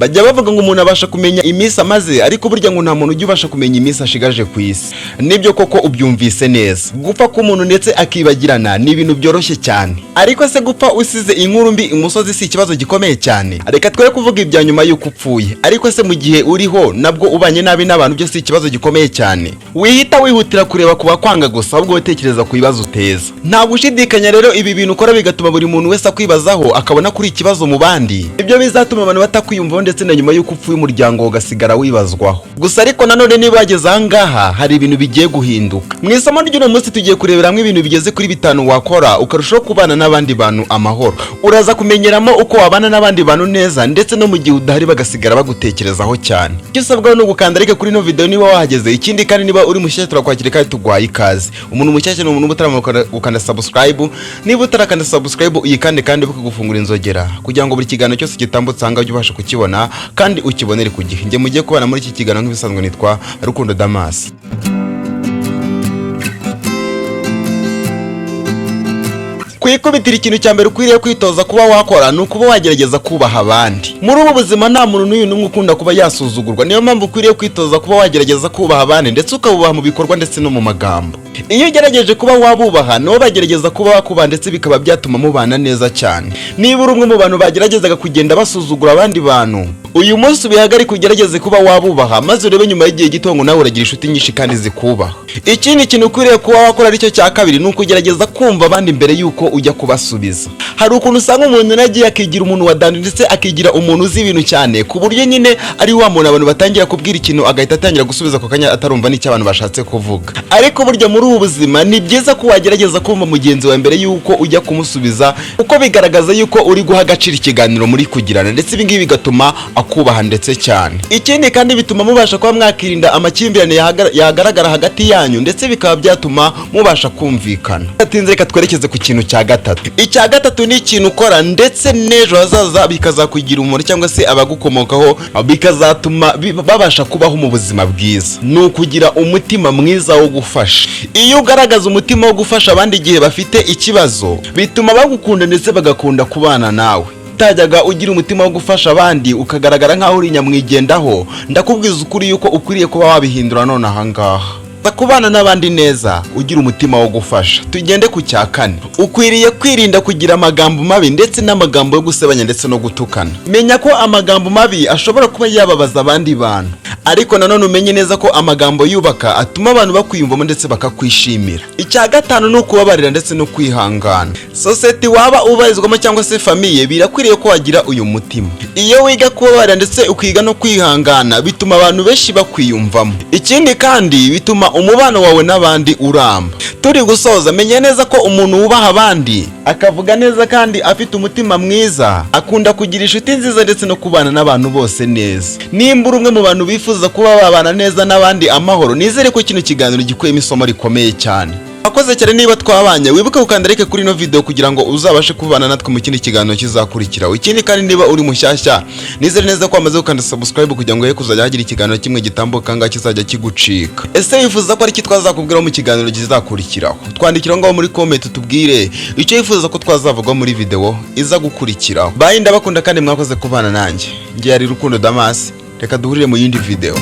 Bajya bavuga ngo umuntu abasha kumenya iminsi amaze, ariko burya ngo nta muntu ujya ubasha kumenya iminsi ashigaje ku isi. Nibyo koko, ubyumvise neza. Gupfa k'umuntu ndetse akibagirana ni ibintu byoroshye cyane, ariko se gupfa usize inkuru mbi imusozi si ikibazo gikomeye cyane? Reka twe kuvuga ibya nyuma y'uko upfuye, ariko se mu gihe uriho nabwo ubanye nabi n'abantu, byo si ikibazo gikomeye cyane? Wihita wihutira kureba ku bakwanga gusa, ahubwo utekereza ku bibazo uteza. Nta gushidikanya rero, ibi bintu ukora bigatuma buri muntu wese akwibazaho, akabona kuri ikibazo mu bandi. Ibyo bizatuma abantu batakwiyumvaho, ndetse na nyuma y'uko upfuye umuryango ugasigara wibazwaho gusa. Ariko nanone niba wageze aha ngaha, hari ibintu bigiye guhinduka. Mu isomo ry'uno munsi tugiye kurebera hamwe ibintu bigeze kuri 5 wakora ukarushaho kubana n'abandi bantu amahoro. Uraza kumenyeramo uko wabana n'abandi bantu neza, ndetse no mu gihe udahari bagasigara bagutekerezaho cyane. Icyo usabwa ni ugukanda like kuri ino video niba wahageze. Ikindi kandi, niba uri mushyashya, turakwakira kandi tuguhaye ikaze. Umuntu mushyashya ni umuntu uba utaramara gukanda subscribe. Niba utarakanda subscribe, uyikande kandi gufungura inzogera kugira ngo buri kiganiro cyose gitambutse aha ngaha ujye ubasha kukibona kandi ukibonere ku gihe. Njye mugiye kubana muri iki kiganiro nk'ibisanzwe nitwa Rukundo Damas. Ku ikubitiro, ikintu cya mbere ukwiriye kwitoza kuba wakora ni ukuba wagerageza kubaha abandi. Muri ubu buzima nta muntu n'uyu n'umwe ukunda kuba yasuzugurwa. Niyo mpamvu ukwiriye kwitoza kuba wagerageza kubaha abandi, ndetse ukabubaha mu bikorwa ndetse no mu magambo. Iyo ugerageje kuba wabubaha, nabo bagerageza kuba bakubaha, ndetse bikaba byatuma mubana neza cyane. Niba uri umwe mu bantu bageragezaga kugenda basuzugura abandi bantu, uyu munsi ubihagarike, ugerageze kuba wabubaha, maze urebe nyuma y'igihe gito ngo nawe uragira inshuti nyinshi kandi zikubaha. Ikindi kintu ukwiriye kuba wakora, aricyo cya kabiri, ni ukugerageza kumva abandi mbere y'uko ujya kubasubiza. Hari ukuntu usanga umuntu nagiye akigira umuntu wa danger, ndetse akigira umuntu uzi ibintu cyane, ku buryo nyine ari wa muntu abantu batangira kubwira ikintu agahita atangira gusubiza ako kanya, atarumva n'icyo abantu bashatse kuvuga. Ariko burya muri ubu buzima ni byiza ko wagerageza kumva mugenzi wawe mbere y'uko ujya kumusubiza, kuko bigaragaza yuko uri guha agaciro ikiganiro muri kugirana, ndetse ibi ngibi bigatuma akubaha ndetse cyane. Ikindi kandi, bituma mubasha kuba mwakirinda amakimbirane yagaragara hagati yanyu, ndetse bikaba byatuma mubasha kumvikana. Atinze, reka twerekeze ku kintu cya gatatu. Icya gatatu ni ikintu ukora ndetse n'ejo hazaza bikazakugira umumaro, cyangwa se abagukomokaho bikazatuma babasha kubaho mu buzima bwiza. Ni ukugira umutima mwiza wo gufasha. Iyo ugaragaza umutima wo gufasha abandi igihe bafite ikibazo, bituma bagukunda ndetse bagakunda kubana nawe. Utajyaga ugira umutima wo gufasha abandi, ukagaragara nk'aho uri nyamwigendaho, ndakubwiza ukuri yuko ukwiriye kuba wabihindura none ahangaha. Kubana n'abandi neza, ugira umutima wo gufasha. Tugende ku cya kane. Ukwiriye kwirinda kugira amagambo mabi, ndetse n'amagambo yo gusebanya ndetse no gutukana. Menya ko amagambo mabi ashobora kuba yababaza abandi bantu, ariko nanone umenye neza ko amagambo yubaka atuma abantu bakwiyumvamo ndetse bakakwishimira. Icya gatanu ni ukubabarira ndetse no kwihangana. Sosiyete waba ubarizwamo cyangwa se famille, birakwiriye ko wagira uyu mutima. Iyo wiga kubabarira ndetse ukiga no kwihangana, bituma abantu benshi bakwiyumvamo. Ikindi kandi, bituma umubano wawe n'abandi uramba. Turi gusoza, menya neza ko umuntu wubaha abandi, akavuga neza kandi afite umutima mwiza, akunda kugira inshuti nziza ndetse no kubana n'abantu bose neza. Nimba uri umwe mu bantu bifuza kuba babana neza n'abandi amahoro, nizere ko kino kiganiro gikuyemo isomo rikomeye cyane. Akoze cyane niba twabanye. Wibuke gukanda like kuri ino video kugira ngo uzabashe kubana natwe mu kindi kiganiro kizakurikiraho. Ikindi kandi, niba uri mushyashya, nizere neza ko wamaze gukanda subscribe kugira ngo ye kuzajya hagira ikiganiro kimwe gitambuka ngaha kizajya kigucika. Ese wifuza ko ari iki twazakubwiraho mu kiganiro kizakurikiraho? Twandikira ngaho muri comment, tubwire icyo wifuza ko twazavugaho muri video iza gukurikiraho. Bye, ndabakunda kandi mwakoze kubana nanjye. Ngiye ari Rukundo Damas. Reka duhurire mu yindi video.